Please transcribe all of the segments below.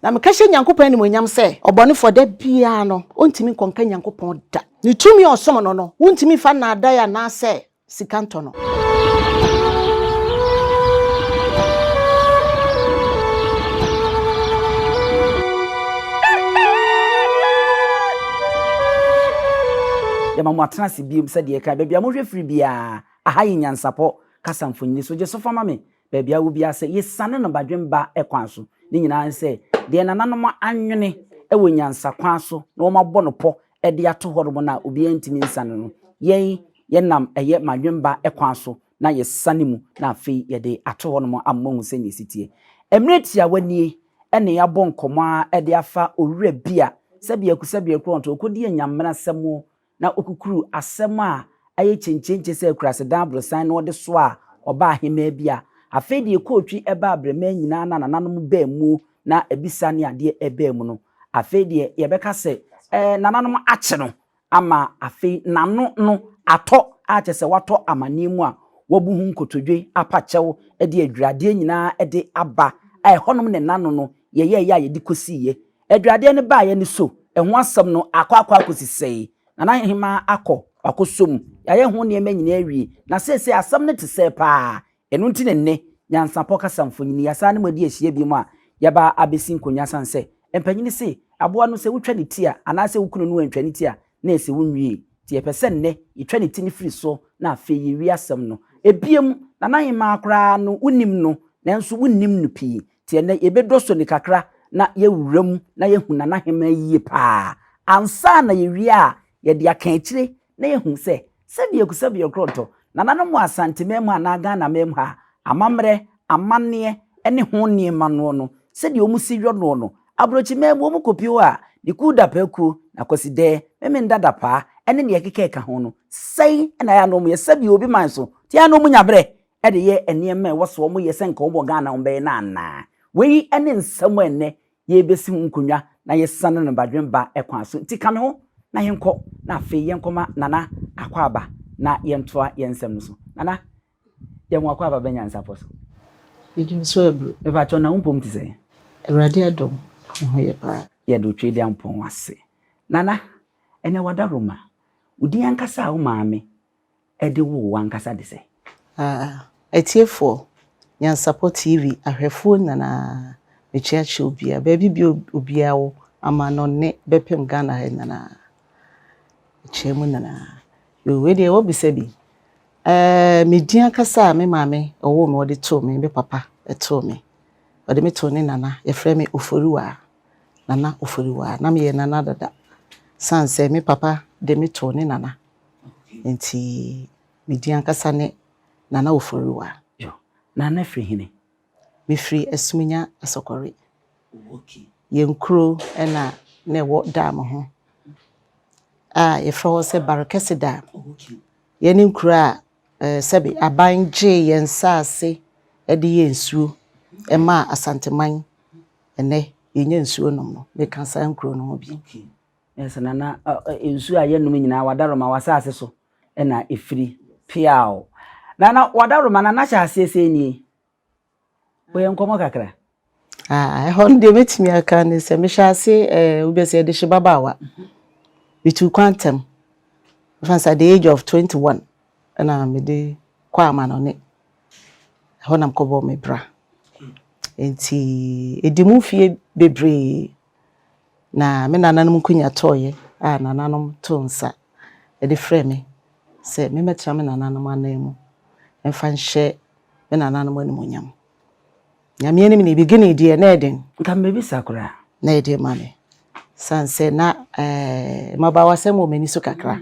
Na meka hyɛ Nyankopɔn animuonyam sɛ, ɔbɔnefoɔ da biara no, ɔntumi nkɔnka Nyankopɔn da. Ne tumi a ɔsom no no, wontumi mfa nnaadae anaasɛ sika ntɔ no. Yɛma mo atena ase biom sɛdeɛ ɛka baabi a mohwɛ firi biara, aha yɛ Nyansapɔ kasa mfonini so, gye so fa ma me baabi a wɔ biara sɛ yɛsiane no badwemba kwan so. Ne nyinaa ne sɛ, deɛ nananom anwene wɔ nyansa kwan so na wɔabɔ no pɔ de ato hɔnom no a obiara ntumi nsiane no, yɛn yɛnam ɛyɛ madwemba kwan so na yɛsiane mu na afei yɛde ato hɔnom ama moahu sɛdeɛ ɛsi teɛ. Mmerɛ tiawa nie na yɛabɔ nkɔmmɔ ara de afa owura bi a sɛbiako sɛbiako ɔnto ɔkɔdi anyamenasɛm na ɔkukuruu asɛm a ayɛ kyenkyenkye sɛ akurasedan aborosan na ɔde soaa ɔbaa ahemaa bi a afei deɛ kootwi baa abrɛmaa nyinaa na nananom baa mu na abisa ne adeɛ baa mu no, afei deɛ yɛbɛka sɛ ɛɛ nananom akye no ama afei n'ano no atɔ a kyerɛ sɛ watɔ amaneɛ mu a wabu ho nkotodwe apa kyɛw de adwiradeɛ nyinaa de aba a ɛhɔnom ne n'ano no yɛyɛeɛ a yɛde kɔsiiɛ Adwiradeɛ no baeɛ no so ɛho asɛm no akɔ akɔ akɔsi sɛe? Nana Hemaa akɔ, wakɔsɔ mu, yɛayɛ ho nneɛma nyinaa awie, na seesei asɛm no te sɛɛ paa. Ɛno nti na nnɛ, Nyansapɔ kasa mfonini, yɛasan ne mo adi ahyia bio a yɛaba abɛsi nkonnwa sane sɛ, mpanyini se, aboa no sɛ wotwa ne ti a, anaasɛ wo kunu no antwa ne ti a, na ɛsɛ wonwie. Nti yɛpɛ sɛ nnɛ yɛtwa ne ti no firi so na afei yɛwie asɛm no. Ebiem, Nana Hemaa koraa no wonim no, nanso wonnim no pii. Nti ɛnnɛ yɛbɛdɔ soni kakra na yɛawura mu na yɛahu Nana Hemaa yie paa. Ansa na yɛwie a, yɛde aka akyire na yɛahu sɛ, sɛdeɛ sɛdeɛ Nkrɔntɔ, nananom wɔ Asanteman mu anaa Ghanaman mu ha, amammerɛ, amanneɛ ne ho nneɛma noɔ no, sɛdeɛ wɔn si yɔ noɔ no, Aburokyiman mu wɔn kɔpie hɔ a, ne kuo dapaa kuo, na Kwasidɛɛ, Memenda dapaa ne deɛ ɛkeka ɛka ho no, sɛn na ɛyɛ a na wɔyɛ? Sɛdeɛ obi man so, nti ɛyɛ a na wɔnya berɛ de yɛ nneɛma a ɛwɔ sɛ wɔyɛ sɛ nka wɔwɔ Ghana a wɔbɛyɛ no anaa? Wei ne nsɛm a ɛnnɛ yɛrebɛsi ho nkonnwa na yɛsane no badwemba kwan so. Nti ka me ho na yɛnkɔ na afei yɛnkɔma Nana Akwaaba na yɛntoa yɛn nsɛm no so. Nana, yɛn ho Akwaaba bɛ nyansapɔ so. Medi wo so aburo. Mepakyɛw na wo mpom te sɛn? Awurade adom, me ho yɛ paa. Yɛda Otwedeampɔn ase. Nana, ɛnnɛ w'adaworoma, wo din ankasa a wo maame de woo wo ankasa de sɛ. Ah, atiefoɔ, Nyansapɔ TV ahwɛfoɔ nyinaa, mekyeakyea obiara, baabi bia obiara wɔ, amanɔne bɛpem Ghana ha nyinaa, mekyea mu nyinaa. Yoo, wei deɛ wabisa bi. Eh, me din ankasa a me maame ɔwoo me ɔde too me, me papa too me, ɔde me too ne nana, yɛfrɛ me Oforiwaa, Nana Oforiwaa, na meyɛ nana dada, sane sɛ me papa de me too ne nana. Nti me din ankasa ne Nana Oforiwa. Yo, Nana firi hene? Me firi Asuminya Asɔkɔre. Yɛn kuro na na ɛwɔ dam ho a yɛfrɛ hɔ sɛ Barekɛse Dam. Yɛne nkuro a sɛbe aban gyee yɛn nsaase de yɛɛ nsuo maa Asanteman. Ɛnnɛ yɛnya nsuo nom no, meka saa nkuro no ho bi. Yes, Nana, nsuo a yɛnom nyinaa Wadaroma w'asase so na ɛfiri. Piaw. Nana, Wadaroma, Nana hyɛ aseɛ sɛ nie. Bɔ yɛn nkɔmmɔ kakra. Ah, ɛhɔ no deɛ mɛtumi aka ne sɛ mehyɛ ase eh, wobɛ sɛ yɛde hye babaawa. Metuu kwan ntɛm. Mefa sɛ at the age of 21 ɛna mede kɔ amanɔne. Ɛhɔ na mekɔbɔɔ me bra. Nti ɛdi mu mfie bebree. Na me nananom nkonya tɔeɛ a nananom too nsa de frɛɛ me sɛ memmɛtena me nananom ananmu mfa nhyɛ me nananom animuonyam. Nyame anim no, beginning deɛ na ɛyɛ den. Nka mebisa koraa. Na ɛyɛ den ma me. Sane sɛ na eh, mmabaawasɛm wɔ m'ani so kakra.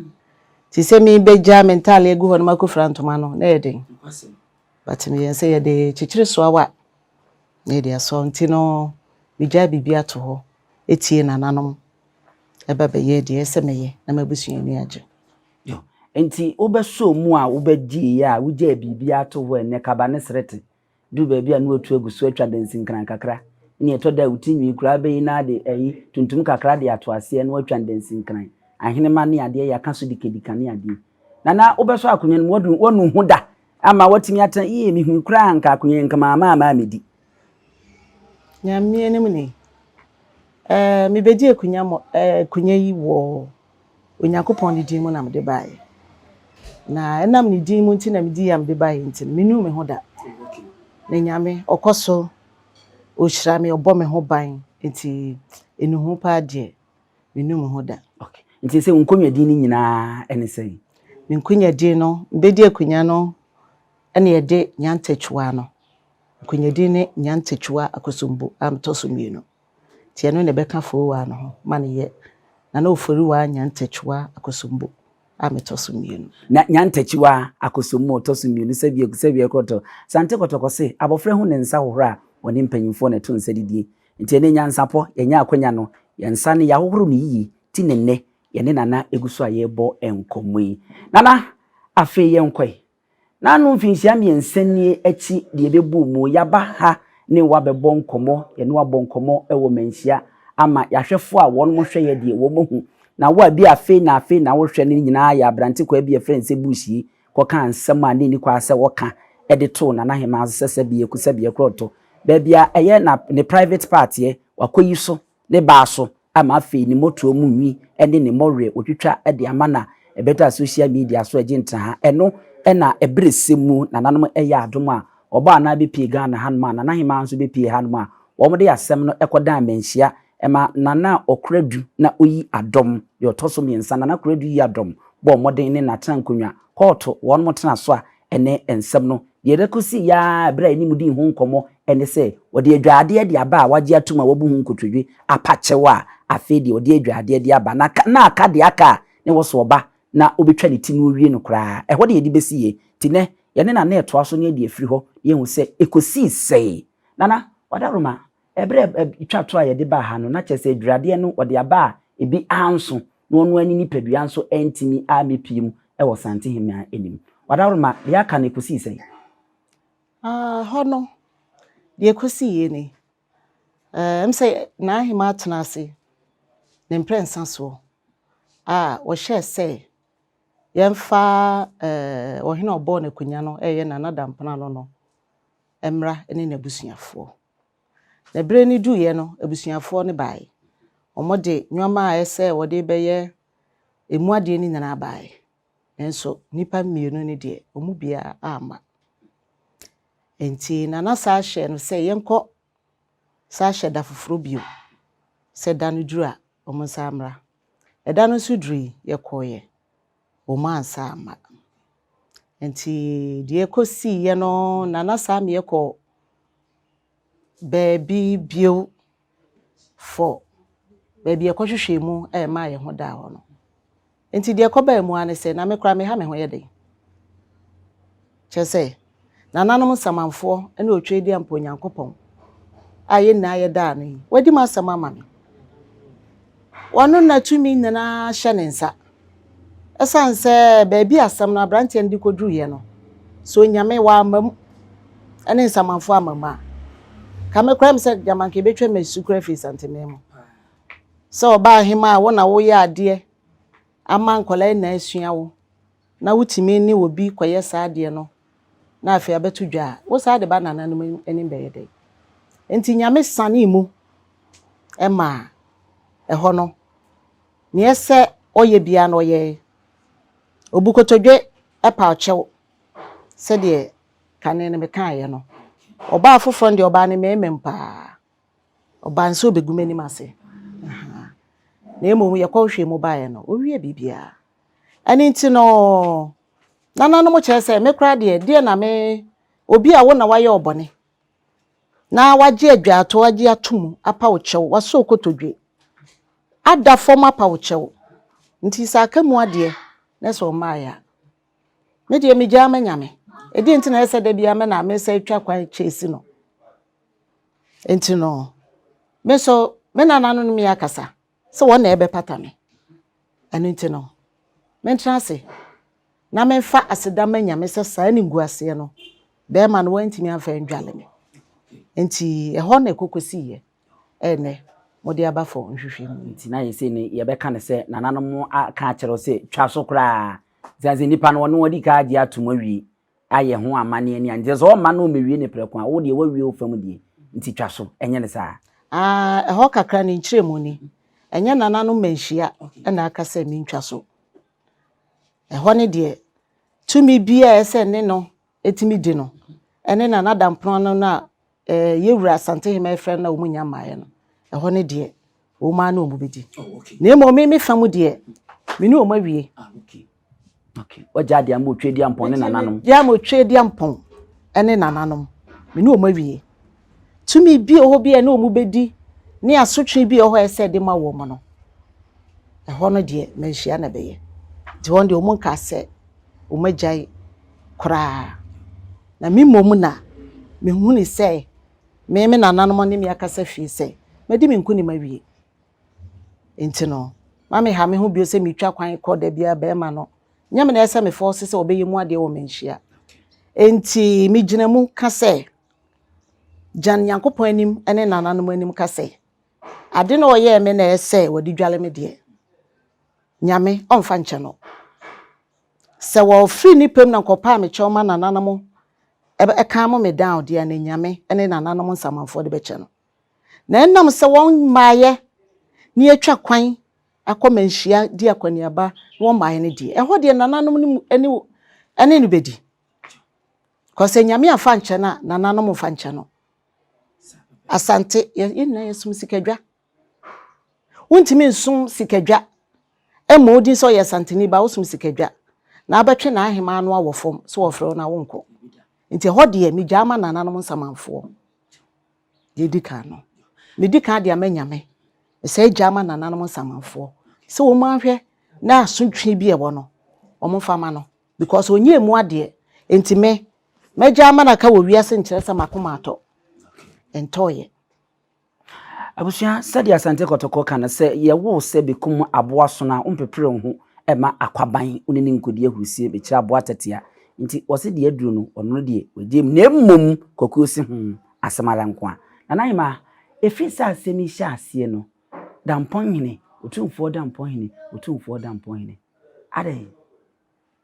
Nti sɛ mebɛgya me ntaale agu hɔ na makɔfira ntoma no, na ɛyɛ den. But meyɛɛ sɛ yɛde kyekyere soawa na yɛde asɔ nti no megyae biribi ato hɔ tie nananom ba bɛyɛ deɛ ɛsɛ mɛyɛ na m'abusua ani agye. Yo, nti wobɛsɔɔ mu a wobɛgyeeɛ a wogyaa biribi ato hɔ ɛnnɛ kaba ne serete duru baabi a na watu agu so atwa dansinkran kakra ne ɛtɔ da a wo ti nwi koraa bɛyi na ade ayi tuntum kakra de ato aseɛ na watwa dansinkran ahenema ne adeɛ yɛaka so dikadika ne adeɛ Nana wobɛsɔ akonnwa no mu wadu wanu ho da ama watumi atena yie mehui koraa nka akonnwa yi nka maama ama amedi. Nyame anim ni. Ɛɛ, mebɛdi akunya mɔ ɛɛ akunya yi wɔ Onyankopɔn ne din mu na mede baeɛ. Na ɛnam ne din mu nti na medi a mede baeɛ nti no, mennu me ho da. Na Nyame, ɔkɔ so, ɔhyira me, ɔbɔ me ho ban nti enuhu paa deɛ, mennu me ho da. Okay. Nti sɛ wo nkonnwa din no nyinaa ɛne sɛn? Me nkonnwa din no, mebɛdi akunya no ɛna yɛde Nyantakyiwa no. Nkonnwa din ne Nyantakyiwa Akosombo a metɔ so mmienu. Nti ɛno na ɛbɛka Fowaa no ho ma no yɛ Nana Oforiwaa Nyantakyiwa Akosombo a metɔ so mmienu. Na Nyantakyiwa Akosombo ɔtɔ so mmienu sɛbi sɛbi ɛkorɔtɔ. Sante Kɔtɔkɔ se abɔfra hu ne nsa hohoro a ɔne mpanyimfoɔ na ɛto nsa didie. Nti ɛnɛ nyansapɔ yɛnya akwanya no yɛn nsa no yɛahohoro no yie ti ne nnɛ yɛne Nana egu so a yɛrebɔ nkɔmmɔ yi. Nana afei yɛnkɔe. N'ano mfinhyia 3 nie akyi deɛ ɛbɛbuu mu, yɛaba ha ne wo abɛbɔ nkɔmmɔ, yɛne wo abɔ nkɔmmɔ wɔ manhyia ama yɛahwɛfoɔ a wɔn hwɛ yɛ deɛ wɔn ahu. Na wo a bi afei na afei na wohwɛ no nyinaa yɛ aberante kwaa bi a yɛfrɛ no sɛ Bush yi kɔkaa nsɛm a na ɛnni kwaa sɛ wɔka de too Nana Hemaa so sɛ sɛbi aku sɛbi ɛkorɔtɔ baabi a ɛyɛ na ne private part yɛ wakɔyi so ne baa so ama afei ne mmɔtoa mu nwi ne ne mmɔwerɛ wɔtwitwa de ama na ɛbɛtɔ a social media so ɛgye ntraha. Ɛno na ɛberɛ sɛ mu nananom yɛ adom a wɔbɔ anaa bɛpie Ghana hanom a Nana Hemaa nso bɛpie hanom a wɔde asɛm no kɔdan Manhyia ma Nana a ɔkora du na ɔyi adɔm deɛ ɔtɔ so mmiɛnsa Nana kora du yi adɔm bɔɔ mmɔden ne natena nkonnwa kɔɔto wɔnom tena so a ɛne nsɛm no. Deɛ ɛkɔsiiɛ ara berɛ a yɛne mo dii ho nkɔmmɔ ne sɛ, wɔde adwaadeɛ de aba a wɔagye atom a wɔabu ho nkotodwe apa kyɛw a afei deɛ wɔde adwaadeɛ de aba na na aka deɛ aka a na ɛwɔ sɛ ɔba na ɔbɛtwa ne ti na ɔwie no koraa. Ɛhɔ na yɛde bɛsiiɛ. Nti nnɛ, yɛne Nana retoa so na yɛde afiri hɔ na yɛahu sɛ ɛkɔsii sɛe. Nana, Wadaroma, ɛberɛ a ɛtwa to a yɛde baa ha no, na kyerɛ sɛ adwiradeɛ no wɔde aba a ebi anso na ɔno ara ne nipadua nso antumi ammɛpue mu wɔ Santehemmaa anim. Wadaworoma, deɛ aka no ɛkɔsii sɛn? Ah, hɔ no, deɛ ɛkɔsiiɛ ni. Ɛm sɛ n'ahemaa tena ase ne mprɛnsa soɔ a wɔhyɛɛ sɛ yɛmfa ɔhene a ɔbɔɔ no akonnwa no ɛyɛ Nana Dampena no no mmra ne n'abusuafoɔ. Na berɛ no duiɛ no, abusuafoɔ no baeɛ. Wɔde nneɛma a ɛsɛ wɔde bɛyɛ emu adeɛ no nyinaa baeɛ. Nanso nnipa mmienu no deɛ, wɔn mu biara amma. Enti Nana saa hyɛɛ no sɛ yɛnkɔ saa hyɛ da foforɔ bio. Sɛ da no duru a, wɔn nsa mmra. Ɛda no nso durui, yɛkɔeɛ. Wɔn ansa amma. Nti deɛ ɛkɔsiiɛ no, Nana saa me yɛkɔ baabi bio for baabi ɛkɔhwehwɛ mu a ɛmaa yɛn ho daa hɔ no. Nti deɛ ɛkɔbaa mu ara ne sɛ, na me koraa meha me ho yɛ den. Kyerɛ sɛ, nananom nsamanfoɔ ne Otwedeampo Onyankopɔn a yɛn nyinaa yɛda ano yi, wadi m'asɛm ama me. Wɔno na tumi nyinaa hyɛ ne nsa. Ɛsiane sɛ baabi asɛm no aberanteɛ no de kɔduruiɛ no, sɛ Onyame wamma mu ne nsamanfoɔ amma mu a, ka me koraa mi sɛ gyama nka ɛbɛtwa me asu koraa firi Santeman mu. Sɛ ɔbaa ahema a wo na woyɛ adeɛ ama nkwadaa nyinaa asua wo na wotumi ne obi kɔyɛ saa adeɛ no na afei abɛto dwa a, wo saa de ba nananom anim bɛyɛ dɛn? Nti Nyame sanee mu ma ɛhɔ no, neɛ sɛ ɔyɛ biara no ɔyɛe. Obu kotodwe pa kyɛw sɛdeɛ kane no mekaeɛ no. Ɔbaa foforɔ no deɛ ɔbaa no mmarima mu paa. Ɔbaa no sɛ ɔbɛgu m'anim ase. Na mmom yɛkɔhwɛ mu baeɛ no, ɔwie biribiara. Ɛno nti no, nananom kyerɛ sɛ me koraa deɛ, deɛ na me, obi a wo na wayɛ ɔbɔne, na wagye adwaato agye ato mu apa wo kyɛw, wasɔ kotodwe, ada fam apa wo kyɛw. Nti sɛ aka mu adeɛ, na sɛ ɔmmaeɛ a, me deɛ megyaa ma Nyame. Ɛdeɛ nti na ɛsɛ da biara me na me sɛ twa kwan kyɛsi no. Nti no, me nso, me nananom ne me akasa sɛ wɔn na ɛbɛpata me. Ɛno nti no, mentena ase na memfa aseda ma Nyame sɛ saa animguaseɛ no, bɛrima no wantumi amfa andwale me. Nti ɛhɔ na ɛkɔkɔsiiɛ ɛnnɛ mode aba fɔ nhwehwɛmu. Nti na yɛsei no yɛbɛka no sɛ nananom aka akyerɛ wo sɛ twa so koraa. Ɛsiane sɛ nnipa no wɔne wɔde ka agye atom awie ayɛ ho amanneɛ ne a nti sɛ ɔmma no ɔmmɛwie ne prɛko a wo deɛ woawie wo fam deɛ nti twa so ɛnyɛ ne saa. Ah, ɛhɔ kakra ne nkyerɛmu ni. Ɛnyɛ nananom manhyia ɛna aka sɛ mentwa so. Ɛhɔ ne deɛ, tumi biara a ɛsɛ ne no ɛtumi di no, ɛne Nana Dampono no na eh, yɛwura Asantehema ɛfrɛ no na wɔn nya mmaeɛ no, ɛhɔ ne deɛ, wɔn ara ne wɔn bɛdi. Oh, okay. Na mmom me me fa mu deɛ, me ne wɔn awie. Ah, okay. Okay. Wagya adeɛ ama otwa di ampɔn ne nananom. Deɛ ama otwa di ampɔn ne nananom. Me ne wɔn awie. Tumi bi wɔ hɔ bi a ne wɔn bɛdi ne asotwe bi wɔ hɔ a ɛsɛ de ma wɔn no. Ɛhɔ no deɛ manhyia na ɛbɛyɛ. Nti wɔn deɛ wɔn nka sɛ wɔn agyae koraa. Na me mmom na mehunu sɛ me me nananom ne me akasa fie sɛ madi me nkonim awie. Nti no, ma me ha me ho bio sɛ metwa kwan kɔ da biara bɛrima no. Nyɛ me na ɛsɛ me fɔɔse sɛ ɔbɛyɛ mu adeɛ wɔ manhyia. Nti megyina mu ka sɛ, gyan Nyankopɔn anim ne nananom anim ka sɛ, ade na ɔyɛɛ me na ɛsɛ wɔde dwale me deɛ, Nyame ɔmfa nkyɛ no. Sɛ wɔfiri nipa mu na nkɔpaa me kyɛw ma nananom ɛka mo me down deɛ na Nyame ne nananom nsamanfoɔ de bɛkyɛ no. Na ɛnam sɛ wɔn mmaeɛ ne atwa kwan akɔ manhyia di akɔneaba na wɔn mmaeɛ no deɛ, ɛhɔ deɛ nananom no mu ɛne no bɛdi. Kɔsɛ Nyame amfa nkyɛ no a, nananom mfa nkyɛ no. Asante, yɛn nyinaa yɛsom sikadwa. Wontumi nsom sikadwa ɛmmɔ wo din sɛ ɔyɛ Asanteni ba, wosom sikadwa. Na abɛtwe n'ahemaa no awɔ fam sɛ wɔfrɛ wo na wonkɔ. Nti ɛhɔ deɛ, megyaa ma nananom nsamanfoɔ. Deɛ ɛdi kan no, medi kan de ama Nyame. Mesɛ gyaa ma nananom nsamanfoɔ. Sɛ wɔn ahwɛ na asotwe bi a ɛwɔ no, wɔn mfa ma no. Because ɔnyɛ mu adeɛ. Nti me, mɛgya ama no aka wɔ wiase nkyerɛ sɛ makoma atɔ. Ɛntɔɔyɛ. Abusua, sɛdeɛ Asante Kɔtɔkɔ ka no sɛ yɛwo sɛ bɛkum aboa sono a wompepere wo ho ɛma akwaban wo ne ne nkɔdi ahurusie bɛkyerɛ aboa tɛtea. Nti wɔse deɛ aduro no, ɔno no deɛ wagye mu. Na mmom kwakuo se ho asɛm ara nko a. Nana Hemaa, ɛfiri sɛ asɛm yi hyɛ aseɛ no, Dampɔnhene, Otumfoɔ Dampɔnhene, Otumfoɔ Dampɔnhene. Adɛn?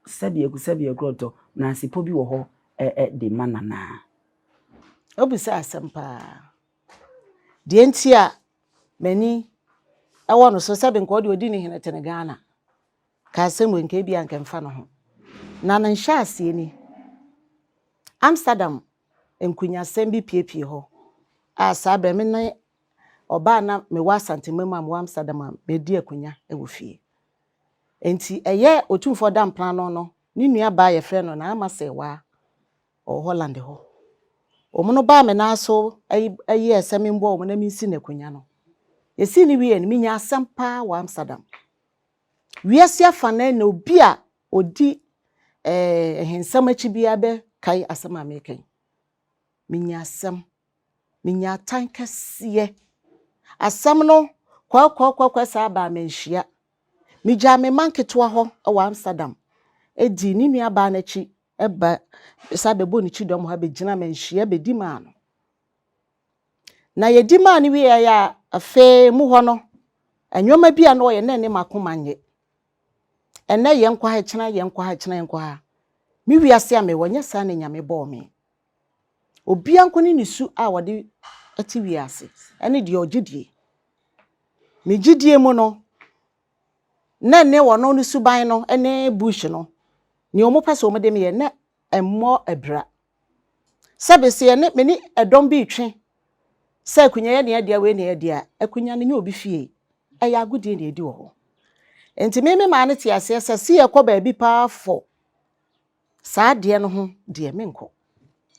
Sɛdeɛ sɛdeɛ korɔtɔ, mnansepɔ bi wɔ hɔ ɛ de ma Nana. Wobisa asɛm paa. Deɛ nti a m'ani ɛwɔ no so sɛbe nka ɔde ɔdi ne hene tene Ghana. Ka asɛm wei nka ebi a nka mfa no ho. Na ne nhyɛ aseɛ ni. Amsterdam nkunyasɛm bi piepie hɔ a saa berɛ me ne ɔbaa na mewɔ Asantema mu a mewɔ Amsterdam a medi akonnwa wɔ fie. Nti ɛyɛ Otumfoɔ Dampena no no, ne nua baa yɛfrɛ no Naama Sewaa ɔwɔ Holland hɔ. Wɔn no baa me nan so ɛyɛɛ sɛ memboa wɔn na mensi n'akonnwa no. Yɛsii no wie no, menya asɛm paa wɔ Amsterdam. Wiase afa na na obi a ɔdi ɛhensɛm akyi biara bɛkae asɛm a meka yi. Menya asɛm. Menya atan kɛseɛ. Asɛm no kɔkɔkɔkɔ saa baa manhyia. Megyaa me mma nketewa hɔ wɔ Amsterdam. Edi ne nua baa n'akyi ɛba saa bɛbɔ ne kyidɔm hɔ abɛgyina manhyia bɛdi maa no. Na yɛdi maa no wieɛ a afei mu hɔ no, nneɛma bi a na ɔyɛ na ɛne m'akoma nyɛ. Ɛnɛ yɛn nkɔ ha, kyena yɛn nkɔ ha, kyena yɛn nkɔ ha. Me wiase a mewɔ nyɛ saa na Nyame bɔɔ me. Obiara nko ne ne su a wɔde te wiase ɛne deɛ ɔgye die. Me gyidie mu no, na ne ɔno ne suban no ne bush no, nea wɔn pɛ sɛ wɔn de me yɛ na ɛmmɔ abira. Sɛbe sɛ yɛne me ne ɛdɔm bi retwe sɛ akonnwa yɛ nea deɛ wei nea deɛ a, akonnwa no nyɛ obi fie. Ɛyɛ agodie na ɛdi wɔ hɔ. Nti me me maa no te aseɛ sɛ si yɛkɔ baabi paa fɔ saa adeɛ no ho deɛ menkɔ.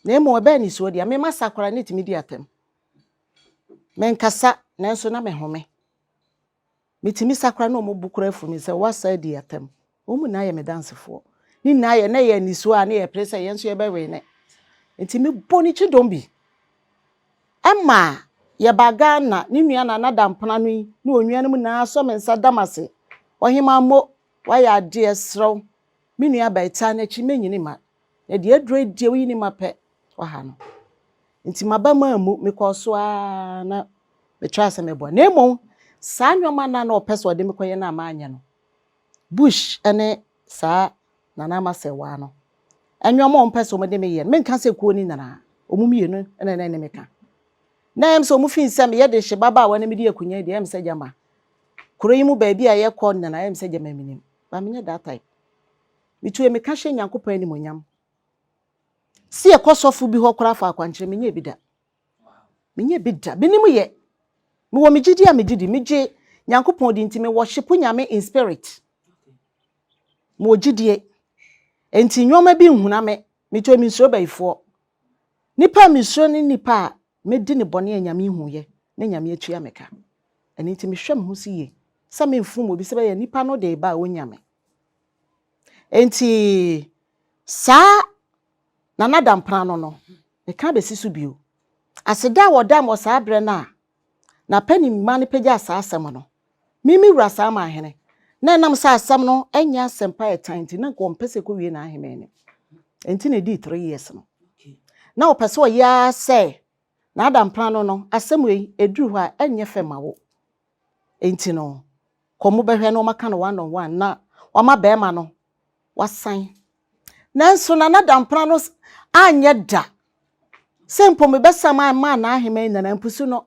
Na mmom ɛbɛyɛ nisuo deɛ me masa koraa ne tumi di atɛm. Menkasa nanso na mehome. Metumi sa koraa na ɔmo bu koraa afu me sɛ wasa adi atɛm. Wɔn mu nyinaa yɛ me dansefoɔ. Ne nyinaa yɛ na yɛ nisuo a ne yɛ pere sɛ yɛn nso yɛbɛwe ne. Nti mebɔ ne kyidɔm bi. Ɛma yɛba Ghana ne nua Nana Dampena no yi ne onua no mu nyinaa sɔ me nsa dam ase. Ɔhema mo wayɛ adeɛ serɛw. Me nua ba ɛtaa n'akyi menyini ma. Na deɛ aduro yi deɛ woyi ne ma pɛ waha no. Nti maba mu ammu mekɔɔ so ara na metraa sɛ meboa. Na mmom saa nneɛma no a na ɔpɛ sɛ ɔde me kɔyɛ no a manyɛ no, Bush ne saa Nana Ama Sewaa no, nneɛma a ɔmpɛ sɛ ɔde me yɛ no, menka sɛ kuo no nyinaa, wɔn mmienu na na ɛne me ka. Na ɛyɛ me sɛ wɔn fii sɛ meyɛ de hye babaawa na medi akonnwa yi deɛ, ɛyɛ me sɛ gyama kuro yi mu baabi a yɛkɔ nyinaa ɛyɛ me sɛ gyama menim. But menyɛ that type. Metue meka hyɛ Nyankopɔn animuonyam. Se yɛkɔ sɔfo bi hɔ koraa fa akwankyerɛ, menyɛ bi da. Menyɛ bi da. Menim yɛ. Mewɔ me gyidi a megye di. Megye Nyankopɔn di nti me worship Nyame in spirit. Mewɔ gyidie. Enti nneɛma bi nhuna me. Metue mensuro bayifoɔ. Nipa a mesuro ne nipa a medi ne bɔne a Nyame hu yɛ na Nyame atua me ka. Ɛno nti mehwɛ me ho so yie sɛ memfom obi sɛ bɛyɛ nipa no de ba a ɔnya me. Enti saa Nana Dampra no no, meka bɛsi so bio. Aseda a wɔda wɔ saa berɛ no a n'apanimma no pagyaa saa asɛm no, me me wura saa manhene, na ɛnam sɛ asɛm no nyɛ asɛmpa a ɛtan nti, na nka ɔmpɛ sɛ ɛkɔwie n'ahemman anim. Enti na ɛdii 3 years no. Na ɔpɛ sɛ ɔyɛ ara sɛ Nana Dampra no no, asɛm wei ɛduru hɔ a ɛnyɛ fɛ ma wo. Enti no, kɔ mo bɛhwɛ na wɔaka no one on one na wama bɛrima no wasan. Nanso Nana Dampra no anyɛ da sɛ mpo mebɛsam ama n'ahemman nyinaa mpusu no.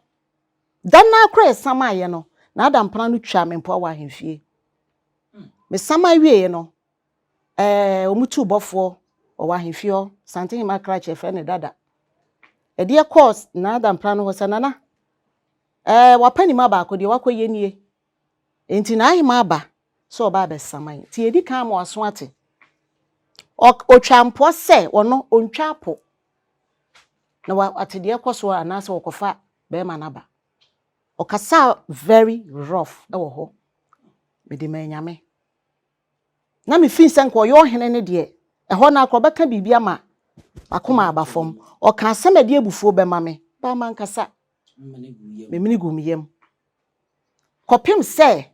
Da no ara koraa ɛsam ayɛ no, Nana Dampra no twaa me mpoa wɔ ahemfie. Mesam awieeɛ no, wɔn tuu bɔfoɔ ɔwɔ ahemfie hɔ, Santehema Krakye yɛfrɛ no Dada. Ɛdeɛ kɔɔ Nana Dampra no hɔ sɛ, Nana, wapanima baako deɛ wakɔ yɛ nie. Enti n'ahema aba sɛ ɔba abɛsaman. Nti yɛdi kan ama waso ate. Ɔtwa mpoa sɛ ɔno ɔntwa apo. Na wate deɛ ɛkɔ so anaasɛ wɔkɔfa bɛrima no aba. Ɔkasa very rough wɔ hɔ. Mede ma Nyame. Na mefii sɛ nka ɔyɛ ɔhene no deɛ, ɛhɔ no akora ɔbɛka biribi ama akoma aba fam. Ɔka asɛm a ɛde abufuo bɛma me. Baa mankasa. Memene gu me yam. Kɔpem sɛ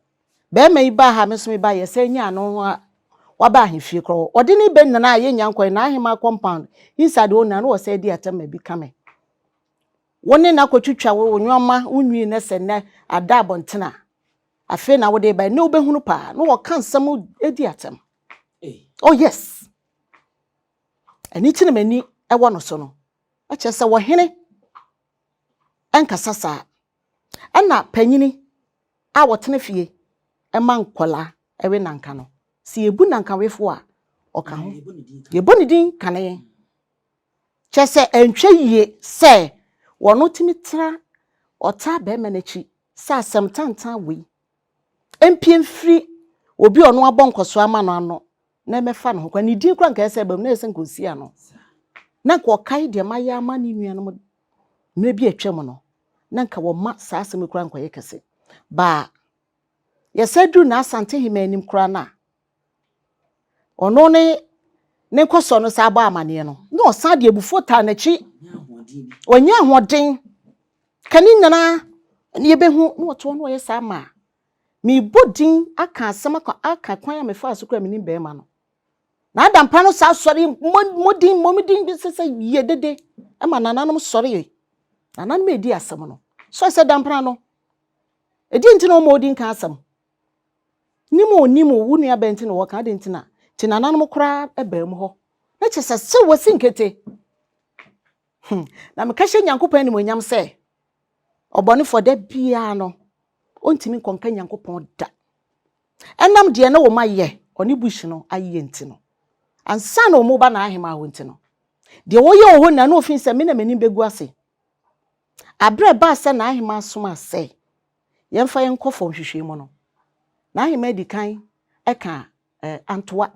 bɛrima yi baa ha, me nso meba yɛsɛ nya ano a waba ahemfie korɔ. Ɔde ne bɛ nyinaa a yɛnya nkɔɛ n'ahema compound inside hɔ nyinaa na wɔsɛ di atɛm ma bi ka me. Wo ne no akɔtwitwa wo nneɛma wo nwi ne sɛ nnɛ ada abɔnten a afei na wode ba ne wobɛhunu paa na wɔka nsɛm di atɛm. Oh yes. Ɛno nti na m'ani ɛwɔ no so no. Ɛkyerɛ sɛ wɔhene ɛnkasa saa. Ɛna panyini a wɔtena fie ɛma nkɔlaa ɛwe nanka no. Sɛ yɛbu nankawefo a ɔka ho. Yɛbɔ ne din kane. Kyerɛ sɛ ɛntwa yie sɛ wɔno tumi tena ɔtaa bɛrima n'akyi sɛ asɛm tantan wei mpie mfiri obi a ɔno abɔ nkɔso ama no ano na ɛmɛfa ne ho kwan. Ne din kora nka ɛsɛ bam na ɛsɛ nka osi ano. Na nka ɔkae deɛ mayɛ ama ne nuanom mmerɛ bi atwam no, na nka wɔma saa asɛm yi koraa nkɔyɛ kɛse. Baa yɛsɛ duru n'Asante hema anim koraa no a, ɔno ne ne nkɔsɔ no saa abɔ amanneɛ no, na ɔsan de abufuo taa n'akyi. Ɔnyɛ ahoɔden. Ka ne nyinaa ne yɛbɛhu na ɔtoɔ na ɔyɛ saa ma a, mebɔ din aka asɛm aka kwan a mefaa so koraa menim bɛrima no. Na Adampa no saa sɔre mmɔdin mmɔmudin bi sɛ sɛ yie dede ma nananom sɔre. Nananom edi asɛm no. Sɔre sɛ Dampra no. Edi nti na ɔma odi nka asɛm. Nim o nim o wo nua bɛn nti na wɔka adi nti na nti nananom koraa baa mu hɔ. Na kyerɛ sɛ sɛ wɔsi nkete. Na meka hyɛ Nyankopɔn animuonyam sɛ ɔbɔnefoɔ da biara no ɔntumi nkɔnka Nyankopɔn da. Ɛnam deɛ na wɔn ayɛ ɔne Bush no ayɛ nti no. Ansa na wɔn ba n'ahema hɔ nti no. Deɛ wɔyɛ wɔ hɔ nyinaa na ofin sɛ me na m'anim bɛgu ase. Aberɛ baa sɛ n'ahema asom asɛ yɛmfa yɛn nkɔ fam hwehwɛ mu no. N'ahema adi kan ɛka antoa.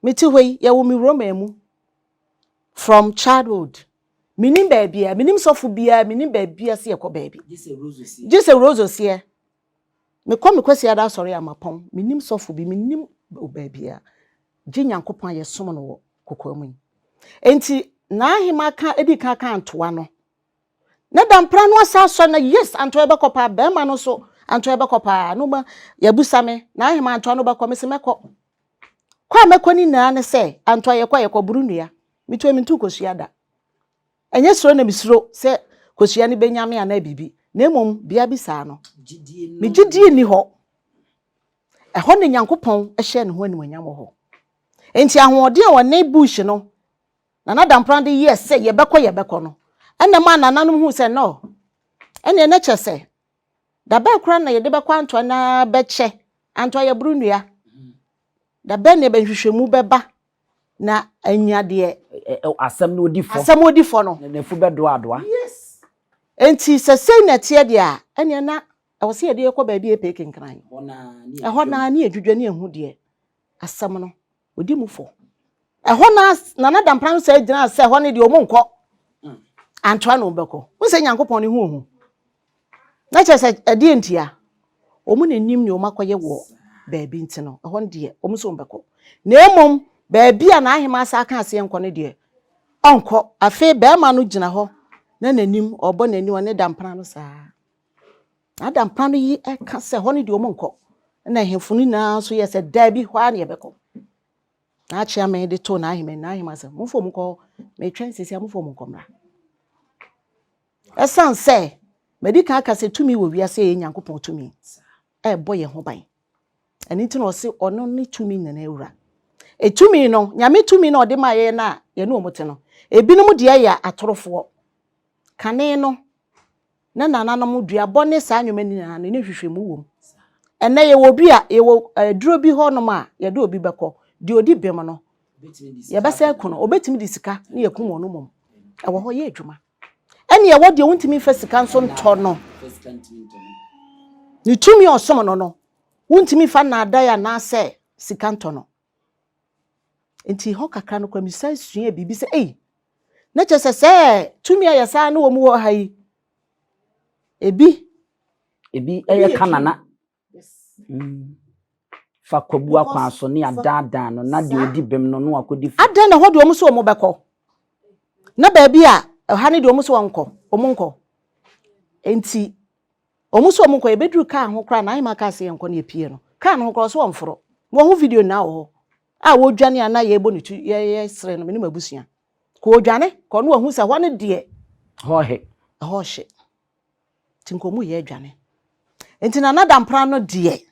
Mete hɔ yi, yɛwɔ me Roma mu from childhood. Menim baabi a, menim sɔfo biara, menim baabi a sɛ yɛkɔ baabi. Gye sɛ Rose seɛ. Mekɔ me Kwasi ada asɔre amapɔn, menim sɔfo bi, menim baabi a. Gye Nyankopɔn a yɛsom no wɔ kokoa mu yi. Enti n'ahema ka edi kan ka antoa no. Na Dampra no asa asɔre na yes, antoa yɛbɛkɔ paa, bɛrima no so antoa yɛbɛkɔ paa. No ma yɛbusa me, n'ahema antoa no bɛkɔ, me se mɛkɔ. Kɔ a mɛkɔ ne nyinaa ne sɛ antoa yɛkɔ a yɛkɔ buru nnua. Metu mentu kosua da. Ɛnyɛ suro na mesuro sɛ kosua no bɛnya me anaa biribi. Na mmom bea bi saa no. Me gyidie nni hɔ. Ɛhɔ na Nyankopɔn hyɛɛ ne ho animuonyam wɔ hɔ. Enti ahoɔden a ɔne Bush no, Nana Dampra de yɛɛ sɛ yɛbɛkɔ yɛbɛkɔ no, Ɛna maa nananom huu sɛ no, ɛneɛ na kyɛ sɛ da bɛn koraa na yɛde bɛkɔ Antoa na bɛkyɛ Antoa yɛboro nnua. Da bɛn na nhwehwɛmu bɛba na anya deɛ. Asɛm no odi fɔ. Asɛm odi fɔ no. Na n'afu bɛdoadoa. Yes. Enti sɛ sei na ɛteɛ deɛ a, ɛneɛ na ɛwɔ sɛ yɛde yɛkɔ baabi a ɛpɛ kenkran. Ɛhɔ naa ne yɛdwidwa ne yɛhu deɛ asɛm no ɔdi mu fɔ. Ɛhɔ na Nana Dampra no sɛ gyinaa sɛ ɛhɔ no deɛ ɔmo nkɔ. Antoa na ɔmo bɛkɔ. Wo sɛ Nyankopɔn ne ho ohu. Na kyerɛ sɛ ɛdeɛ ntia? Wɔn na nim nea wɔakɔyɛ wɔ baabi nti no, ɛhɔ no deɛ, wɔn nso wɔbɛkɔ. Na mmom, baabi a n'ahemaa san kaa sɛ yɛnkɔ no deɛ, ɔnkɔ. Afei barima no gyina hɔ na n'anim, ɔrebɔ n'anim, ɔne dampena no saa. Na dampena no yi ka sɛ ɛhɔ no deɛ wɔnkɔ. Ɛna ahemfo no nyinaa nso yɛ sɛ daabi, hɔ ara na yɛbɛkɔ. Na akyeame de too n'ahemmaa anim, n'ahemaa sɛ, momfa wɔn nkɔ hɔ, metwɛn seesei a, momfa wɔn nkɔ mmra. Ɛsiane sɛ madi kan aka sɛ tumi wɔ wiase a ɛyɛ Nyankopɔn tumi a ɛbɔ yɛn ho ban. Ɛno nti na ɔse ɔno ne tumi nyinaa wura. Tumi no, Nyame tumi no a ɔde maa yɛn no a yɛne wɔn te no, ebinom deɛ yɛ atorofoɔ. Kane no, na nananom duabɔ ne saa nneɛma no nyinaa no, ne nhwehwɛmu wɔ mu. Ɛnnɛ yɛwɔ obi a, yɛwɔ aduro bi hɔnom a yɛde obi bɛkɔ, deɛ ɔdi bem no, yɛbɛsɛ aku no, ɔbɛtumi de sika ne yɛkum wɔn mmom. Ɛwɔ hɔ yɛ adwuma. Ɛne ɛwɔ deɛ wontumi mfa sika nso ntɔ no. Ne tumi a ɔsom no no, wontumi mfa nnaadae anaasɛ sika ntɔ no. Nti hɔ kakra no koraa mesan sua biribi sɛ ei, na kyerɛ sɛ sɛ tumi a yɛsan ne wɔn wɔ ha yi, ebi Ebi yɛ kanana. Fa kwabu akwan so ne adaadaa no na deɛ ɔdi bem no na wakɔdi fɔ. Adɛn na ɛhɔ deɛ wɔn sɛ wɔn bɛkɔ na baabi a ɛha ne deɛ wɔn sɛ wɔn nkɔ wɔn nkɔ nti wɔn sɛ wɔn nkɔ yɛbɛduru kaa ho koraa na ahema kaa sɛ yɛn nkɔ na yɛpie no kaa no ho koraa ɔsɛ wɔn foro wɔn ho video nyinaa wɔ hɔ a wɔdwane a na yɛbɔ ne tu yɛyɛ sere no me ne m'abusua kɔ wɔdwane kɔ no wɔn ho sɛ hɔ no deɛ hɔ he ɛhɔ hye. Nti nka ɔmo yɛ adwane. Nti Nana Dampra no deɛ,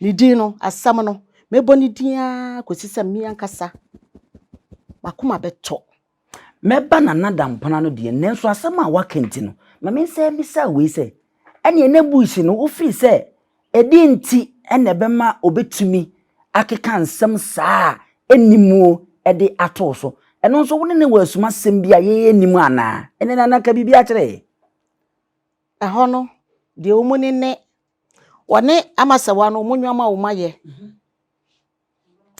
ne din no, asɛm no, mɛbɔ ne din ara kɔsi sɛ me ankasa m'akoma bɛtɔ. Mɛba Nana Dampra no deɛ, nanso asɛm a woaka nti no, ma mensan mmisa wei sɛ, ɛneɛ na Bush no, wofiri sɛ ɛdeɛn nti na ɛbɛma ɔbɛtumi akeka nsɛm saa a ɛnni muo de ato wo so? Ɛno nso wo ne no wɔ asumasɛm bi a yɛn nnim anaa? Ɛnneɛ Nana ka biribi akyerɛ yɛn. Ɛhɔ no, deɛ wɔn ni ne, wɔne Amasawa no, wɔn nneɛma a wɔayɛ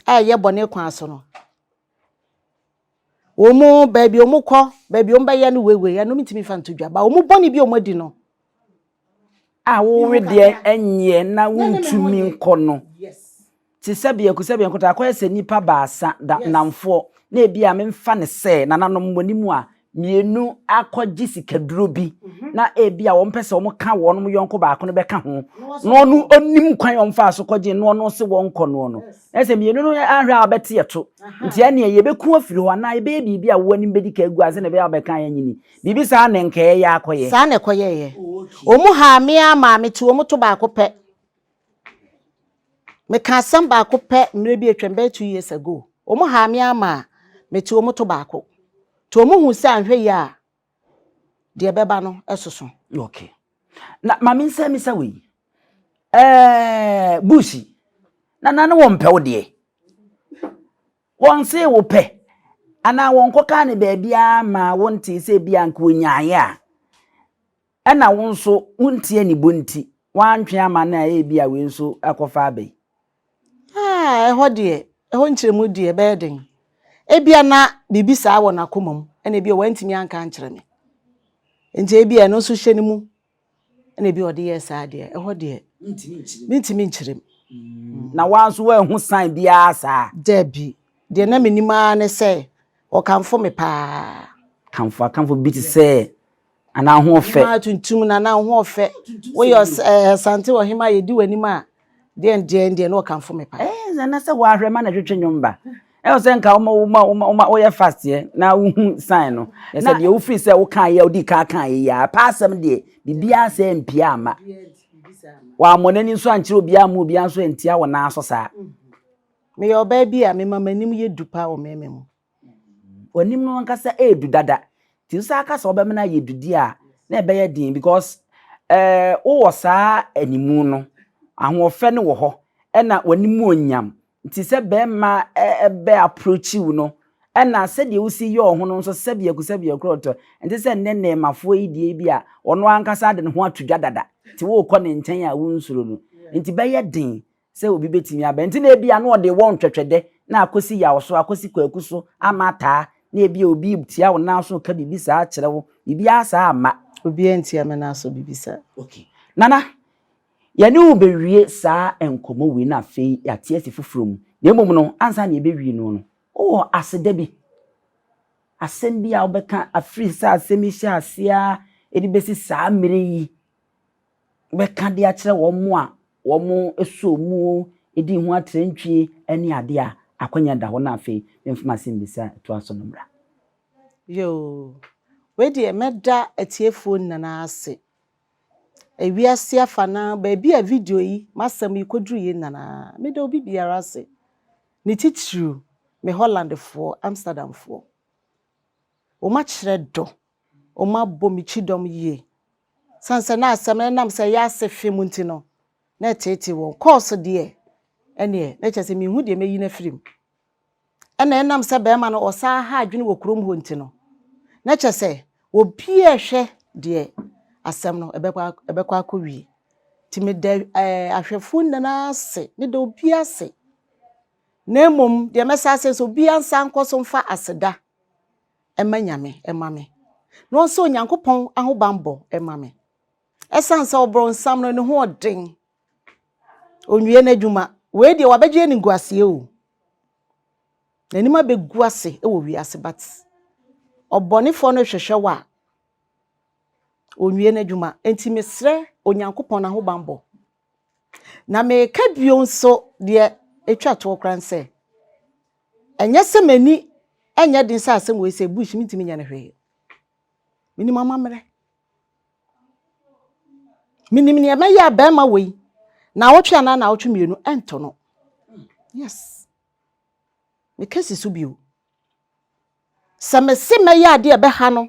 a ɛyɛ bɔne kwan so no, wɔn baabi a wɔkɔ, baabi a wɔbɛyɛ no weiwei, ɛno mentumi mfa nto dwa. Ba wɔn bɔne bi a wɔadi no. A wo wedeɛ nyɛ na wontumi nkɔ no. Te sɛ biako sɛ biako taa kɔyɛ sɛ nnipa baasa da nnamfoɔ na ebi a memfa no sɛ nananom wɔ ne mu a mmienu akɔgye sikaduro bi na ebi a wɔn pɛ sɛ wɔn ka wɔn yɔnko baako no bɛka ho na ɔno onim kwan a wɔn fa so kɔgye no ɔno se wɔn kɔ noɔ no na sɛ mmienu no ahwɛ a wɔbɛte ɛto nti ɛneɛ yɛbɛku afiri hɔ anaa yɛbɛyɛ biribi a wɔn anim bɛdi ka agu ase na ɛbɛyɛ a wɔbɛka yɛn nyini biribi saa na nka ɛyɛ akɔyɛ. Saa na ɛkɔyɛeɛ. Wɔn haa me ara maa mete wɔn to baako pɛ. Meka asɛm baako pɛ mmerɛ bi atwam bɛyɛ 2 years ago. Wɔn haa me ama a mete wɔn to baako. Nti wɔn hu sɛ anhwɛ yie a deɛ ɛbɛba no soso. Okay. Na maame nsa mi sa wei. Bushi. Na na ne wɔn mpɛ wo deɛ. Wɔn se wo pɛ. Anaa wɔn kɔkaa ne baabiara ma wɔn te sɛ bi anka wɔnyaeɛ a. Ɛna wo nso wontie anibɔ nti woantwe ama no a ebi a wei nso akɔfa aba yi. Ah, ɛhɔ deɛ, ɛhɔ nkyerɛmu deɛ ɛbɛyɛ den. Ebia na biribi saa wɔ n'akoma mu, ɛna ebia wantumi anka ankyerɛ me. Nti ebia ɛno nso hyɛ ne mu, ɛna ebia ɔde yɛɛ saa deɛ, ɛhɔ deɛ, mentumi nkyerɛ mu. Na woa nso woanhu sign biara saa? Dabi, deɛ na menim ara ne sɛ ɔkamfo me paa. Kamfo akamfo bi te sɛ anaa ho ɔfɛ. Ɔhemaa tuntum na na ho ɔfɛ. Woyɛ Asante ɔhemaa yɛdi w'anim a deɛn deɛn deɛ na ɔkamfo me paa. Ɛɛ na sɛ woahwɛ ma na twetwe nnwom ba. Ɛwɔ sɛ nka woma woma woma woma woyɛ fast yɛ na wohu sign no. Na sɛ deɛ wofiri sɛ wokaa yɛ wodi kan kaa yɛ yɛ a pa asɛm deɛ biribiara sɛ mpia ama. Wammɔ n'ani nso ankyerɛ obiara amma obiara nso antia wɔ nan so saa. Meyɛ ɔbaa bi a mema m'anim yɛ du paa wɔ mmarima mu. W'anim no ankasa ɛredu dada. Nti wosan ka sɛ wobɛmene ayɛ dudi a, na ɛbɛyɛ den because eh, wowɔ saa animu no, ahoɔfɛ no wɔ hɔ, ɛna w'animuonyam. Nti sɛ bɛrima bɛ approach wo no, ɛna sɛdeɛ wosi yɛ ɔho no nso sɛbiako sɛbiako ɔtɔ. Nti sɛ nnɛ nnɛɛmafoɔ yi deɛ bi a, ɔno ankasa de ne ho ato dwa dada. Nti wokɔ ne nkyɛn a wonsuro no. Nti bɛyɛ den sɛ obi bɛtumi aba. Nti na ebia na ɔde wɔ ntwɛtwɛdɛ na akɔsi yaw so, akɔsi kwaku so ama ataa, na ebia obi tia wo nan so ka biribi saa kyerɛ wo, biribiara saa amma. Obiara ntia me nan so biribi saa. Okay. Nana, yɛne wo bɛwie saa nkɔmmɔ wei na afei yɛate asi foforɔ mu. Na mmom no, ansa na yɛbɛwie no no, wowɔ aseda bi, asɛm bi a wobɛka afiri sɛ asɛm yi hyɛ aseɛ ara de bɛsi saa mmerɛ yi, bɛka de akyerɛ wɔn a wɔsɔɔ mu dii ho atrantwie ne adeɛ a, akwanya da hɔ na afei memfa m'asɛmmisa a ɛtoa so no mmra. Yoo, wei deɛ mɛda atiefoɔ nyinaa ase. Ewiase afanaa, baabi a video yi, m'asɛm yi kɔduruiɛ nyinaa, meda obi biara ase. Ne titiriw, me Hollandfoɔ, Amsterdamfoɔ. Wɔakyerɛ dɔ, wɔabɔ me kyidɔm yie. Sane sɛ na asɛm no ɛnam sɛ ɛyɛ ase fem nti no, na ɛteetee wɔn. Kɔɔso deɛ, ɛneɛ, na kyerɛ sɛ menhu deɛ mɛyi no afiri mu. Ɛna ɛnam sɛ bɛrima no ɔsan ha adwene wɔ kurom hɔ nti no, na kyerɛ sɛ obiara ɛhwɛ deɛ asɛm no ɛbɛkɔ akɔwie. Nti meda ahwɛfoɔ nyinaa ase, meda obiara ase. Na mmom deɛ mɛsa ase sɛ obiara nsa nkɔ so mfa aseda ɛma Nyame ɛma me. Na ɔnsɛ Onyankopɔn ahobammɔ ɛma me. Ɛsiane sɛ ɔbrɔnsam no ne ho ɔden. Onwie n'adwuma. Wei deɛ wabɛgye animguaseɛ o. N'anim abɛgu ase wɔ wiase but ɔbɔnefoɔ no hwehwɛ wo a, onwie n'adwuma. Nti mesrɛ Onyankopɔn n'ahobammɔ. Na meka bio nso deɛ ɛtwa toɔ koraa sɛ, ɛnyɛ sɛ m'ani ɛnyɛ den sɛ asɛm wei sɛ bush mentumi nyɛ no hwee. Menim amammerɛ. Menim nea mɛyɛ a bɛrima wei naawɔtwe anaa naawɔtwe mmienu ɛnto no. Yes. Meka si so bio. Sɛ mese mɛyɛ adeɛ a ɛbɛha no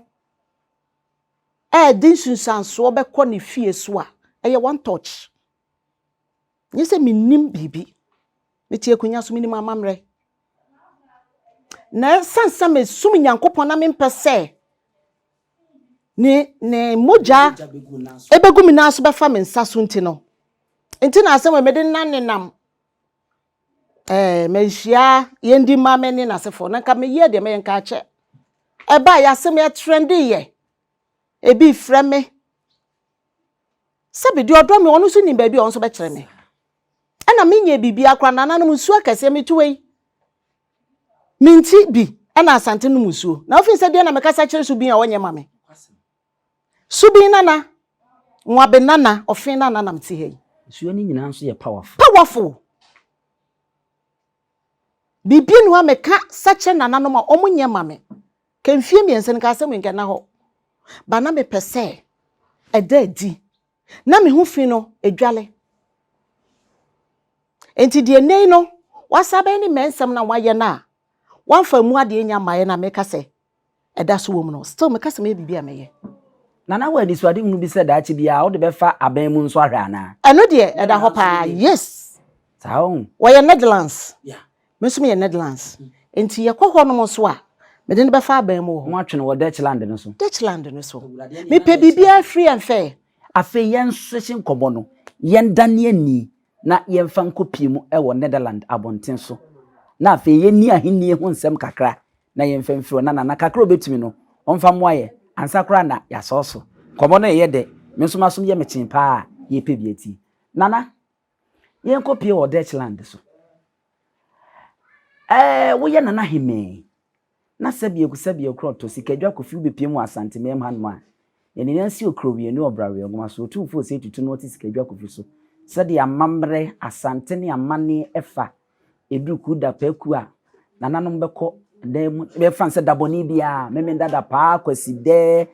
ɛɛde nsunsuansoɔ bɛkɔ ne fie so a, ɛyɛ one touch. Nyɛ sɛ menim biribi. Mete akonnwa so menim amammerɛ. Na ɛsiane sɛ mesum Nyankopɔn na mempɛ sɛ ne mogya ɛbɛgu me nan so bɛfa me nsa so nti no, nti na asɛm wɔ mede nan nenam manhyia yɛndi mma me ne n'asefoɔ na nka meyɛ deɛ mɛyɛ nka akyɛ. Ɛbaa yɛ asɛm yɛ trende yɛ. Ebi frɛ me. Sɛbi deɛ ɔdɔ me ɔno nso nim baabi a ɔno nso bɛkyerɛ me. Ɛna menyɛ biribi akora nananom nsuo akɛseɛ meto wei. Menti bi ɛna Asante nom nsuo. Na wofin sɛ deɛ na mekasa kyerɛ Subin a ɔnyɛ ma me. Subin nana, Nwabe nana, Ɔfen nana nam te ha yi. Nsuo no nyinaa nso yɛ powerful. Powerful. Biribi ni hɔ a meka sa kyerɛ nananom a ɔmo nyɛ ma me. Ka mfie 3 no ka asɛm nkɛ na hɔ. Ba na mepɛ sɛ ɛda adi. Na me ho fi no edwale. Enti deɛ nnɛ yi no, wasa bɛyɛ ne mmɛnsɛm na wayɛ no a, wamfa mu adeɛ nya mmaeɛ na meka sɛ ɛda so wɔ mu no, still meka sɛ mɛyɛ biribi a mɛyɛ. Nana wɔ anisoadehunu bi sɛ daakye biara wode bɛfa aban mu nso ahwɛ anaa? Ɛno deɛ ɛda hɔ paa, yes. Saa o. Wɔyɛ Netherlands. Me nso meyɛ Netherlands. Nti yɛkɔ hɔ nom nso a, mede no bɛfa aban mu wɔ hɔ. Mo atwe no wɔ Dutchland no so. Dutchland no so. Mepɛ biribiara free and fair. Afei yɛn nso nkɔmmɔ no, yɛndane ani na yɛmfa nkɔpie mu wɔ Netherland abɔnten so. Na afei yɛnni ahennie ho nsɛm kakra na yɛmfa mfiri hɔ. Na nana kakra a obɛtumi no, ɔmfa mmoa yɛ. Ansa koraa na yɛasɔɔ so. Nkɔmmɔ no ɛyɛ dɛ. Me nso masom yɛ me kyee paa a yɛpɛ bi ati. Nana, yɛnkɔpie wɔ Dutchland so. Woyɛ Nana Hemee. Na sɛbi sɛbi korɔ tɔ sikadwa kofi wobɛpie mu wɔ Asante Mɛm hanom a, yɛne yɛn si okuro ne ɔbrawe nwoma so. Otumfoɔ sɛ tutu no ɔte sikadwa kofi so. Sɛdeɛ amammerɛ, Asante ne amanneɛ ɛfa ɛduru ku da pɛku a, nananom bɛkɔ dan mu, bɛfa sɛ dabɔne biara, meme dada paa, kwasi dɛ,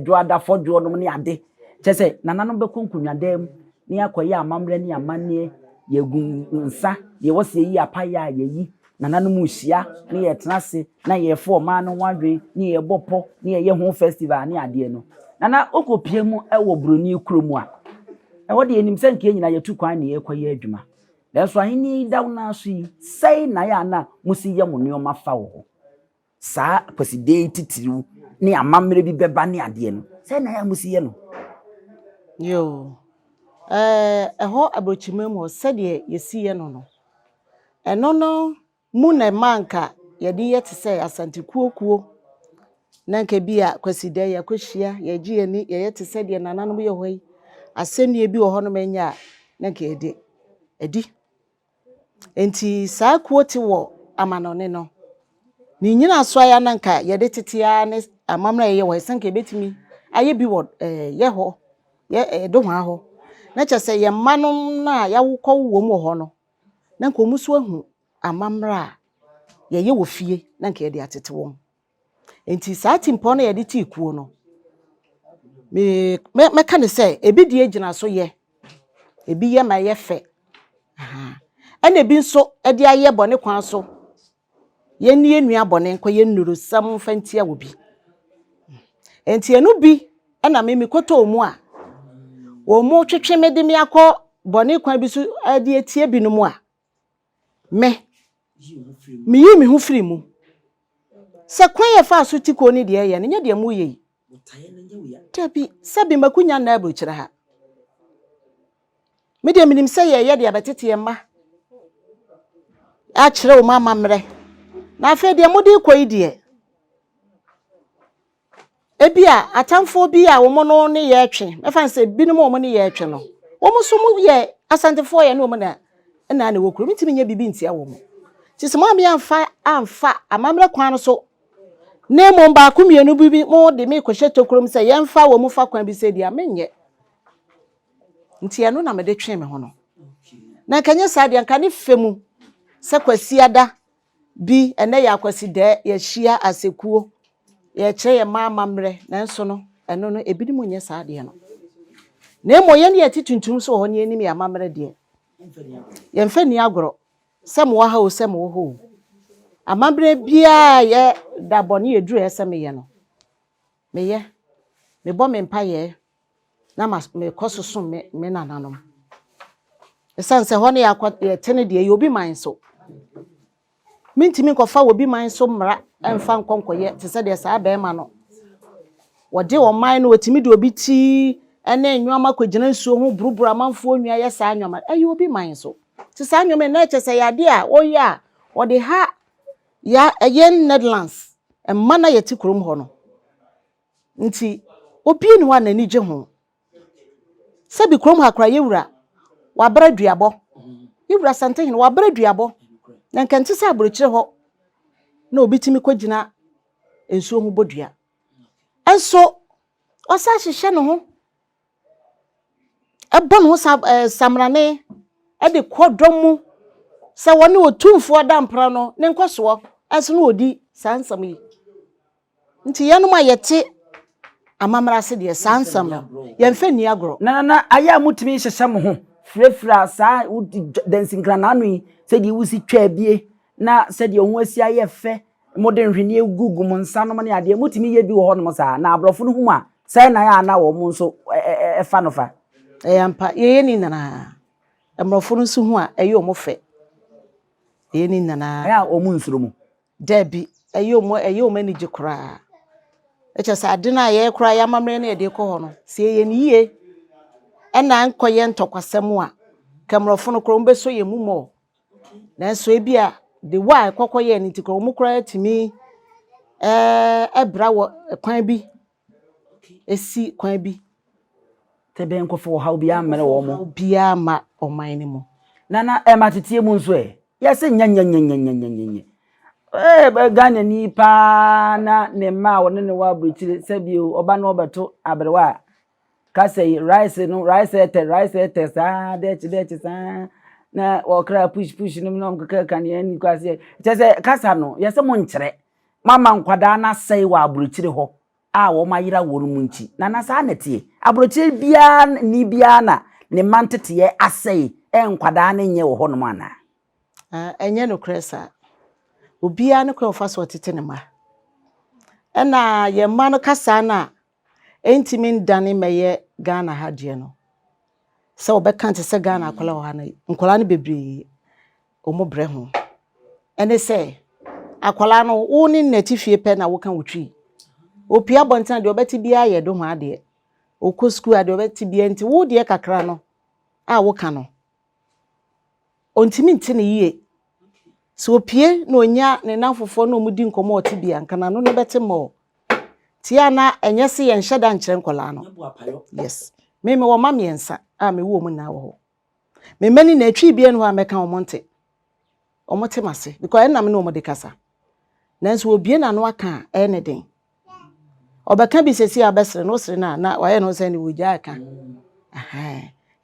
dwoada fɔdwoɔ nom ne ade. Kyerɛ sɛ, nananom bɛkɔ nkonnwa dan mu, ne akɔyɛ amammerɛ ne amanneɛ, yɛgu nsa, deɛ wɔ sɛ yɛyi apayɛ a yɛyi, Nananom rehyia ne yɛtena ase na yɛrefa ɔman no ho adwene ne yɛrebɔ pɔ ne yɛyɛ ho festival ne adeɛ no. Nana wokɔpie mu wɔ buroni kuro mu a, ɛhɔ deɛ yɛnim sɛ nka yɛn nyinaa yɛtu kwan ne yɛrekɔyɛ adwuma. Nanso ahenni yi da wo nan so yi, sɛe na yɛ a na mosi yɛ mo nneɛma fa wɔ hɔ. Saa Kwasida yi titiriw ne amammerɛ bi bɛba ne adeɛ no, sɛn na ɛyɛ a mosi yɛ no? Yoo, ɛɛ, ɛhɔ aburokyiman mu hɔ, sɛdeɛ yɛsi yɛ no no, ɛno no mu na ɛma anka yɛde yɛ te sɛ Asante kuo kuo, na anka bi a Kwasida yi yɛakɔhyia, yɛregye yɛn ani, yɛyɛ te sɛ deɛ nananom yɛ hɔ yi, asɛnnie bi wɔ hɔnom a ɛnyɛ a, na anka yɛde adi. Enti saa kuo te wɔ amanɔne no, ne nnyinasoɔ a na nka yɛde tete ara ne amammerɛ a yɛyɛ wɔ ha sɛ nka yɛbɛtumi ayɛ bi wɔ ɛɛ yɛ hɔ, yɛ ɛɛ Dohwaa hɔ. Na kyerɛ sɛ yɛn mma nom no a yɛakɔwo wɔn wɔ hɔ no, na nka wɔn nso ahu amammerɛ a yɛyɛ wɔ fie na nka yɛde atete wɔn. Enti saa timpɔn no a yɛde tee kuo no, me mɛka ne sɛ ebi deɛ gyina so yɛ, ebi yɛ ma ɛyɛ fɛ, ɛna ebi nso de ayɛ bɔne kwan so. Yɛnni yɛn nua bɔne nkɔyɛ nnurusɛm mfa ntia obi. Enti ɛno bi na me mekɔtɔɔ mu a, wɔn twetwe me de me akɔ bɔne kwan bi so de atia binom a, Me, meyii me ho firii mu. Sɛ kwan a yɛfaa so te kuo no deɛ ɛyɛ no, nyɛ deɛ moreyɛ yi. Dabi, sɛbi makunya nna aburokyire ha. Me deɛ menim sɛ yɛyɛ deɛ abɛtete yɛn mma, akyerɛ wɔn amammerɛ. Na afei deɛ mode rekɔ yi deɛ, Ebia atamfoɔ bi a wɔn no ne yɛ retwe, mɛfa no sɛ binom a wɔn ne yɛ retwe no, wɔn nso wɔyɛ Asantefoɔ yɛ ne wɔn na ɛna na ɛwɔ kuro, mentumi nyɛ biribi ntia wɔn. Nti sɛ moamme amfa amfa amammerɛ kwan no so, na mmom baako mmienu bi bi mo de me kɔhyɛ tokuro mu sɛ yɛmfa wɔn fa kwan bi sɛ deɛ a, menyɛ. Nti ɛno na mede twee me ho no. Na nka nyɛ saa deɛ, nka ne fɛ mu sɛ Kwasiada bi, ɛnnɛ yɛ Akwasidɛɛ, yɛahyia asɛkuo, yɛrekyerɛ yɛn mma amammerɛ, nanso no, ɛno no, ebinom nyɛ saa adeɛ no. Na mmom yɛn deɛ yɛte tuntum so wɔ hɔ na yɛnim yɛn amammerɛ deɛ, yɛmfa nni agorɔ, sɛ mowɔ ha o, sɛ mowɔ hɔ o. Amammerɛ biara a yɛ da bɔne aduru a ɛsɛ sɛ meyɛ no, meyɛ. Mebɔ me mpaeɛ na ma mekɔ so som me me nananom. Ɛsiane sɛ hɔ ne yɛakɔ yɛte no deɛ ɛyɛ obi man so. Mentumi nkɔfa obi man so mmara mfa nkɔ nkɔyɛ te sɛ deɛ saa bɛrima no. Wɔde ɔman no wɔtumi de obi ti ne nneɛma kɔgyina nsuo ho buruburu amanfoɔ nwa yɛ saa nneɛma. Ɛyɛ obi man so. Te saa nneɛma yi na ɛkyɛ sɛ ɛyɛ adeɛ a wɔyɛ a wɔde ha ya ɛyɛ Netherlands mma na yɛte kurom hɔ no. Nti obi nni hɔ a n'ani gye ho. Sɛbi kurom ha koraa yɛwura wabra duabɔ. Yɛwura Asantehene wabra duabɔ. Na nka nte sɛ aburokyire hɔ na obi tumi kɔgyina nsuo ho bɔ dua. Nso ɔsan hyehyɛ ne ho bɔ ne ho sa ɛɛ samrane de kɔ dɔm mu sɛ wɔne otumfoɔ dampra no ne nkɔsoɔ nso na wɔdi saa nsɛm yi. Nti yɛnom a yɛte amammerɛ ase deɛ saa nsɛm no yɛmfa nni agorɔ. Na na ayɛ a motumi hyehyɛ mo ho firafira saa dansinkranaa ano yi sɛdeɛ wosi twa abie na sɛdeɛ ho asi ayɛ fɛ mode nhweneɛ gugu mo nsa nom ne adeɛ motumi yɛ bi wɔ hɔnom saa na aborɔfo no hu mu a sɛn na yɛ a na wɔn nso ɛfa no fa. Ɛyɛ ampa yɛyɛ ne nyinaa mmorɔfo no nso hu a ɛyɛ wɔn fɛ ɛyɛ ne nyinaa. Ɛyɛ a wɔn nsuro mu. Dabi, ɛyɛ wɔn ɛyɛ wɔn anigye koraa. Ɛkyɛ sɛ ade no a yɛyɛ koraa yɛ amammerɛ no yɛde kɔ hɔ no, sɛ yɛyɛ no yie ɛna nkɔyɛ ntɔkwasɛm a, ka mmorɔfo no koraa wɔbɛsɔ yɛn mu mɔ. Nanso ebi a de wɔ a ɛkɔkɔ yɛɛ no nti koraa wɔn koraa tumi ɛɛ bra wɔ kwan bi esi kwan bi. Sɛ bɛn nkɔfa ɔhaw biara mmrɛ wɔn. Ɔhaw biara mma ɔman no mu. Na na ɛma teteɛ mu nso ɛ. Yɛse nyɛnyɛnyɛnyɛnyɛnyɛ. Ɛɛ Ghanani paa na ne mma a wɔne ne wɔ aburokyire sɛ bio ɔba no ɔbɛto aberewa a kasa yi rice no rice ɛtɛ rice ɛtɛ saa dɛkye dɛkye saa na wɔkra push push nom na wɔkeka ka nea ɛnni kɔ aseɛ kyɛ sɛ kasa no yɛsɛ mo nkyerɛ Moama nkwadaa no asɛe wɔ aburokyire hɔ a wɔayera wɔn mu nti. Nana, saa na ɛteɛ. Aburokyire biara ni biara na ne mma nteteɛ asɛe ɛ nkwadaa no nyɛ wɔ hɔnom anaa? Ɛnyɛ nokorɛ saa. Obiara ne kwan a ɔfa so ɔtete ne mma. Ɛna yɛn mma no kasa no a ɛntumi ndane mmɛyɛ Ghana ha deɛ no, sɛ wɔbɛka te sɛ Ghana akwadaa wɔ ha no, nkwadaa no bebree wɔn brɛ ho. Ɛne sɛ akwadaa no wo ne no te fie pɛ na woka wo twi. Opue abɔnten a deɛ ɔbɛte biara yɛ do ho adeɛ. Ɔkɔ sukuu a deɛ ɔbɛte biara nti wo deɛ kakra no a woka no, ɔntumi nte no yie. Sɛ opue na ɔnya ne nnamfofoɔ na wɔdi nkɔmmɔ a ɔte bi a, nka n'ano no bɛte mmɔɔ. Nti a na ɛnyɛ sɛ yɛnhyɛ da nkyerɛ nkwadaa no. Yes. Me mewɔ mma mmiɛnsa a mewɔ wɔn nyinaa wɔ hɔ. Me mma ni na atwi biara ni hɔ a mɛka wɔn nte. Wɔn te m'ase because ɛnna me ne wɔn de kasa. Nanso obie n'ano aka a ɛyɛ ne den. Ɔbɛka bi sɛsi a bɛsere no, wosere no a na wayɛ no sɛ ne wɔgya aka.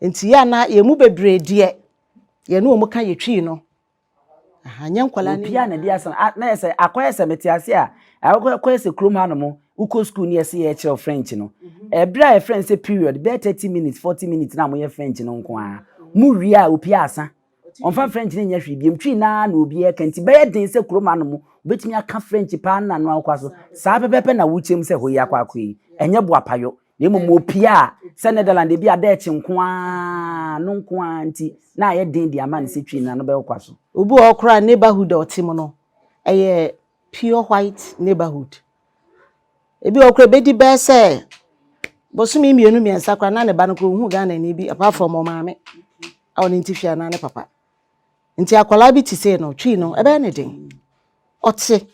Nti yɛ a na yɛn mu bebree deɛ yɛne wɔn ka yɛtwi no. Nyɛ nkwadaa no. Opia na di asɛm na yɛ sɛ akɔyɛ sɛ mete ase a akɔyɛ sɛ kurom hanom wokɔ sukuu ne yɛsɛ yɛkyerɛw French no. Ɛberɛ a yɛfrɛ no sɛ period bɛyɛ 30 minutes 40 minutes na moyɛ French no nko ara. Mu wie a opia asa. Ɔmfa French no nyɛ hwee biom. Twi naa na obi ɛka nti bɛyɛ den sɛ kurom hanom wobɛtumi aka French paa na no akɔ so. Saa pɛpɛpɛ na wokyerɛ mu sɛ hɔ yi akɔ akɔ yi. Ɛnyɛ boapayɔ. Na mmom opia a sɛ Netherland ebi a Dutch nko ara no nko ara nti na ayɛ den de ama no sɛ twi na no bɛkɔ so. Obi wɔ hɔ koraa neighborhood a ɔte mu no ɛyɛ pure white neighborhood. Ebi wɔ koraa ebedi bɛyɛ sɛ bosome mmienu mmiɛnsa koraa na ne ba no koraa ohun Ghana ni bi apart from ɔmaame a ɔne nti fie anaa ne papa. Nti akwadaa bi te sei no twi no ɛbɛyɛ ne den. Ɔte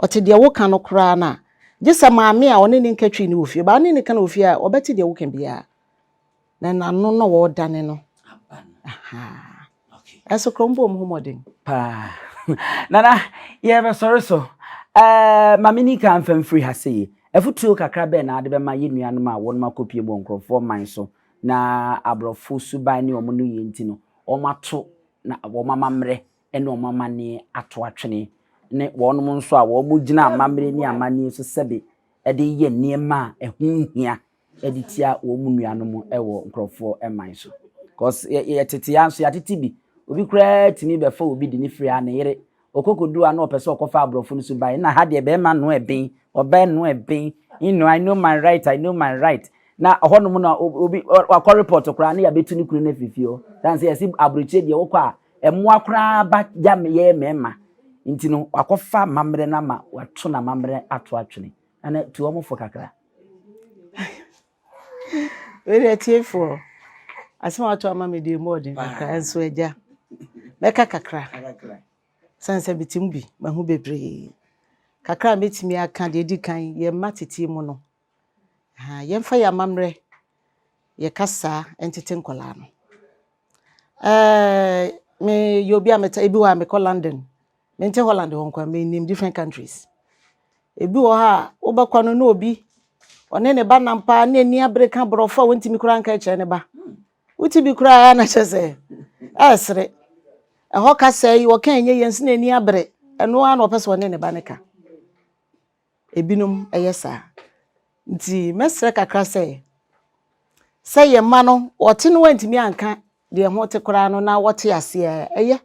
ɔte deɛ woka no koraa na gye sɛ maame a ɔne ne nka twi no wɔ fie ba ɔne ne ka no wɔ fie a ɔbɛte deɛ woka biara. Na n'ano na wɔredane no. Ɛso koraa ɔmbɔ wɔn ho mmɔden. Paa. Nana, yɛbɛsɔre so. Ɛɛ maame ni ka mfa mfiri ha sei. Afutuo kakra bɛn na ade bɛma yɛn nuanom a wɔn akɔpie mu wɔ nkurɔfoɔ man so na aborɔfo suban ne wɔn no yie nti no, wɔn ato na wɔn amammerɛ ne wɔn amanneɛ ato atwene ne wɔn nso a wɔn gyina amammerɛ ne amanneɛ so sɛbe de yɛ nneɛma a ɛho hia de tia wɔn nuanom wɔ nkurɔfoɔ man so. Cause yɛtete ya nso yɛatete bi. Obi koraa tumi bɛfa obi de ne firi ha ne yere. Ɔkɔkɔduru a na ɔpɛ sɛ ɔkɔfa aborɔfo no so ban. Na ha deɛ bɛrima no ɛben, ɔbaa no ɛben. You know, I know my right, I know my right. Na ɔhɔnom na obi wakɔ report koraa ne yɛabɛtu ne kunu no afiri fie hɔ. Dan sɛ yɛsi aburokyire deɛ wokɔ a mmoa koraa ba gya yɛ mmarima. Nti no wakɔfa amammerɛ no ama wato n'amammerɛ ato atwene. Ɛna tu wɔn fo kakra. Wei deɛ tiefoɔ asɛm a wato ama me deɛ mu ɔden kakra nso agya mɛka kakra sane sɛ mete mu bi mahu bebree kakra a mɛtumi aka deɛ ɛdi kan yɛn mma tete mu no yɛmfa yɛn amammerɛ yɛ kasa ntete nkwadaa no. Ɛɛ meyɛ obi a meta ebi wɔ a mekɔ London mente Holland hɔ nkwa menim different countries. Ebi wɔ hɔ a wobɛkɔ no na obi ɔne ne ba nam paa ne ani abere ka borɔfo a wɔntumi koraa nka kyerɛ ne ba. Wote bi koraa na kyerɛ sɛ ɛɛsere. Ɛhɔ kasa yi wɔka ɛnyɛ yɛn nso n'ani abere ɛno ara na ɔpɛ sɛ ɔne ne ba no ka. Ebinom ɛyɛ saa. Nti mɛsrɛ kakra sɛ sɛ yɛn mma no wɔte no wɔntumi anka deɛ ho te koraa no na wɔte aseɛ ɛyɛ.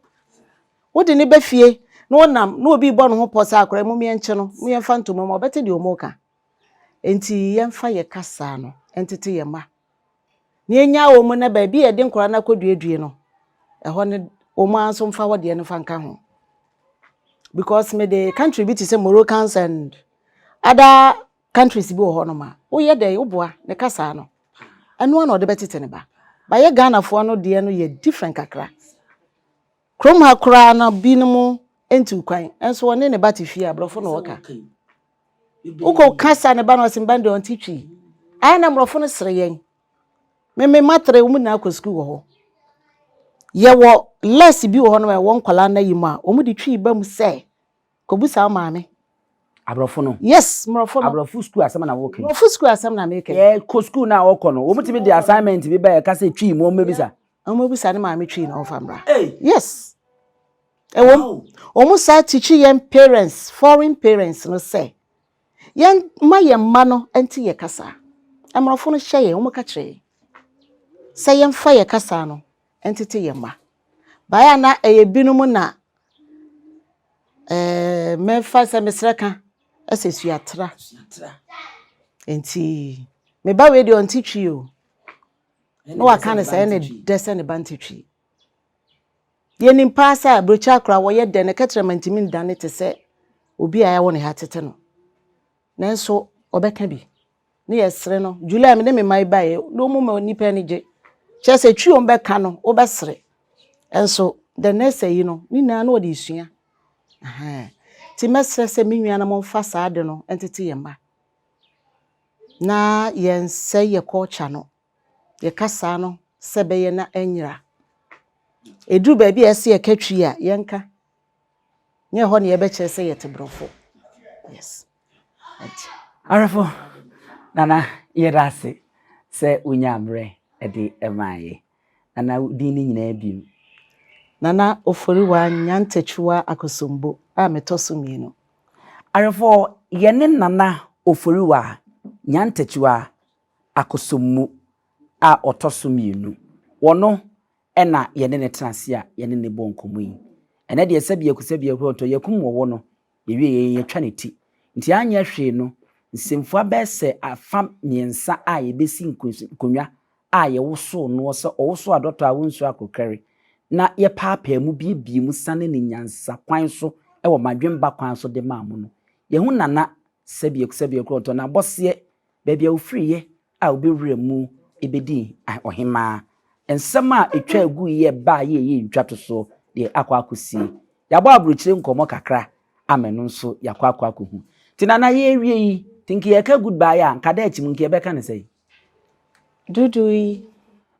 Wode ne ba fie na wɔnam na obi bɔ ne ho pɔ sɛ akwadaa mu yɛnkye no mu yɛmfa ntoma mu ɔbɛte deɛ ɔmo ka. Nti yɛmfa yɛ kasa no ntete yɛn mma. Na yɛnya wɔn mu na baabi a yɛde nkwadaa no akɔduadue no ɛhɔ no wɔn ara nso mfa hɔ deɛ no fa nka ho. Because mede country bi te sɛ Moroccans and other countries bi wɔ hɔnom a woyɛ dɛ woboa ne kasa no ɛno ara na ɔde bɛtete ne ba. Bayɛ Ghanafoɔ no deɛ no yɛ different kakra. Kurom ha koraa no binom ntu kwan nso ɔne ne ba te fie a aborɔfo na wɔka. Wokɔ kasa ne ba no ɔse mba no deɛ ɔnte twi. Ayɛ na mmorɔfo no sere yɛn. Me me mma tere wɔn nyinaa kɔ sukuu wɔ hɔ. Yɛwɔ less bi wɔ hɔnom a ɛwɔ nkwadaa no ayi mu a wɔn de twi ba mu sɛ kɔbusa wo maame. Aborɔfo no. Yes, mmorɔfo no. Aborɔfo sukuu asɛm na wɔka. Mmorɔfo sukuu asɛm na meka. Yɛ kɔ sukuu na wɔkɔ no wɔn tumi de assignment bi ba yɛ kasa twi mu wɔn bɛbisa. Wɔn bɛbisa ne maame twi na ɔmfa mmra. Yes. Ɛwɔ wɔn saa teach yɛn parents foreign parents no sɛ yɛn ma yɛn mma no nte yɛ kasa. Mmorɔfo no hyɛ yɛn wɔn ka kyerɛ yɛn sɛ yɛmfa yɛ kasa no ntete yɛn mma. Baeɛ a na ɛyɛ binom na Ɛɛ mɛfa sɛ mesrɛ ka ɛsɛ suatra. Nti me ba wei deɛ ɔnte twi o. Na waka no sɛ ɛne dɛ sɛ ne ba nte twi. Yɛnim paa sɛ aburokyi akora wɔyɛ dɛ ne kɛtrɛma ntumi ndane te sɛ obi a yɛawo ne ha tete no. Nanso ɔbɛka bi. Ne yɛsere no. July me ne me mma yi baeɛ na wɔn ma nnipa ani gye. Kyerɛ sɛ twi wɔn bɛka no wobɛsere. Nso the next ayi no ne nyinaa na wɔde resua. Nti mɛsrɛ sɛ me nuanom mfa saa ade no ntete yɛn mma. Na yɛnsɛe yɛ culture no, yɛ kasa no sɛ ɛbɛyɛ na ɛnyera. Ɛduru baabi a ɛsɛ yɛka twi a, yɛnka. Nyɛ hɔ na yɛbɛkyerɛ sɛ yɛte borɔfo. Yes. Awerɛfo, Nana yɛda ase sɛ wonyaa mmerɛ de maa yɛ. Nana wo din no nyinaa bio. Nana Oforiwa Nyantakyiwa Akosombo a metɔ so mmienu. Awerɛfoɔ, yɛne Nana Oforiwa Nyantakyiwa Akosombo a ɔtɔ so mmienu. Wɔno na yɛne no tena ase a yɛne no bɔ nkɔmmɔ yi. Ɛnɛ deɛ sɛbi aku sɛbi aku ɔtɔ yɛkum wɔwɔ no, yɛwie yɛn yɛtwa ne ti. Nti anyɛ hwee no, nsɛmfua bɛyɛ sɛ afa mmiɛnsa a yɛbɛsi nkonnwa a yɛwosow noɔ sɛ ɔwosow adɔtɔ a wonsuo akorokɛre, na yɛpaapaa mu buebue mu sane no nyansa kwan so wɔ madwemba kwan so de maa mo no. Yɛhu Nana sɛbiaku sɛbiaku ɔtɔ n'abɔseɛ, baabi a ɔfiriiɛ a ɔbɛwura mu bɛdii ɔhemaa. Nsɛm a ɛtwaa guiɛ baeɛ yɛ ntwatosoɔ deɛ akɔ akɔsie. Yɛabɔ aburokyire nkɔmmɔ kakra ama ɛno nso yɛakɔ akɔ akɔhu. Nti Nana yɛrewie yi, nti nka yɛka goodbye a, nka da akyi mu nka yɛbɛka no sɛn? Dudui.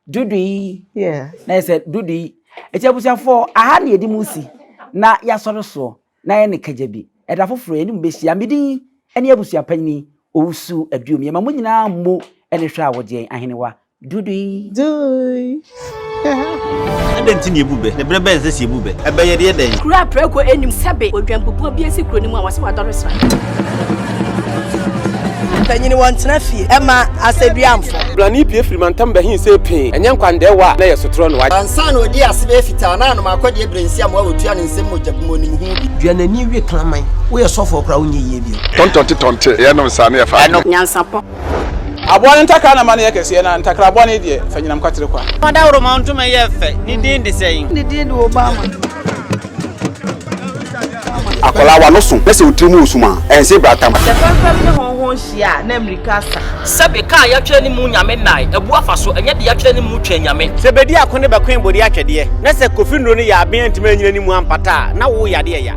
Dudui. Yeah. Na yɛ sɛ dudui. Eti abusuafoɔ, aha na yɛde mu si na yɛasɔre soɔ na yɛ ne kagya bi. Ɛda foforɔ yɛne mu bɛhyia. Me din ne abusuapanyin Owusu Aduom. Yɛma mo nyinaa mmo ne hwɛ a wɔgye yɛn ahenewa. Dudui. Dui. Adɛn nti na yɛbu bɛ? Na berɛ bɛn na ɛsɛ sɛ yɛbu bɛ? Ɛbɛ yɛde yɛ dɛn? Kuro a prako nnim sɛbe odwanbubuo bi asi kuro no mu a wɔse wadɔre sra. Mpanyin wɔntena fie ɛma asɛduamfo. Blani pue firi mantam bɛhee see pee, ɛnyɛ nkwandɛɛwa a na ɛyɛ sotorɔ no. Ansa na ɔdii ase bɛyɛ fitaa na anom akɔdeɛ berɛ nsi amoa wɔtua ne nsam mogya bi mu ɔnim ho bi. Dua n'ani we kraman. Woyɛ sɔfoɔ koraa wonyɛ yie bio. Tɔntɔnte tɔnte yɛnom saa ne yɛfa adwene. Nyansapɔ. Aboa no ntakra na ma no yɛ kɛseɛ, na ntakra bɔne deɛ, fa nyinam kwatere kwa. Ɔdawuroma ntoma yi yɛ fɛ. Ne din de sɛn? Ne din de Obama. Akwadaa w'ano so na sɛ wo tiri mu wɔ sum a, ɛnse bratam. Sɛ fɛmfɛm ne hɔnhɔn hyia a, na mmirika asa. Sɛbe ka a yɛatwerɛ ne mu Nyame nnae, abu afa so, ɛnyɛ deɛ yɛatwerɛ ne mu Twɛn Nyame. Sɛ bedi ako ne bɛkoe bode atwɛdeɛ, na sɛ Kofi nnuro no yɛ aben antumi anyina ne mu ampata a, na wo yadeɛ ya.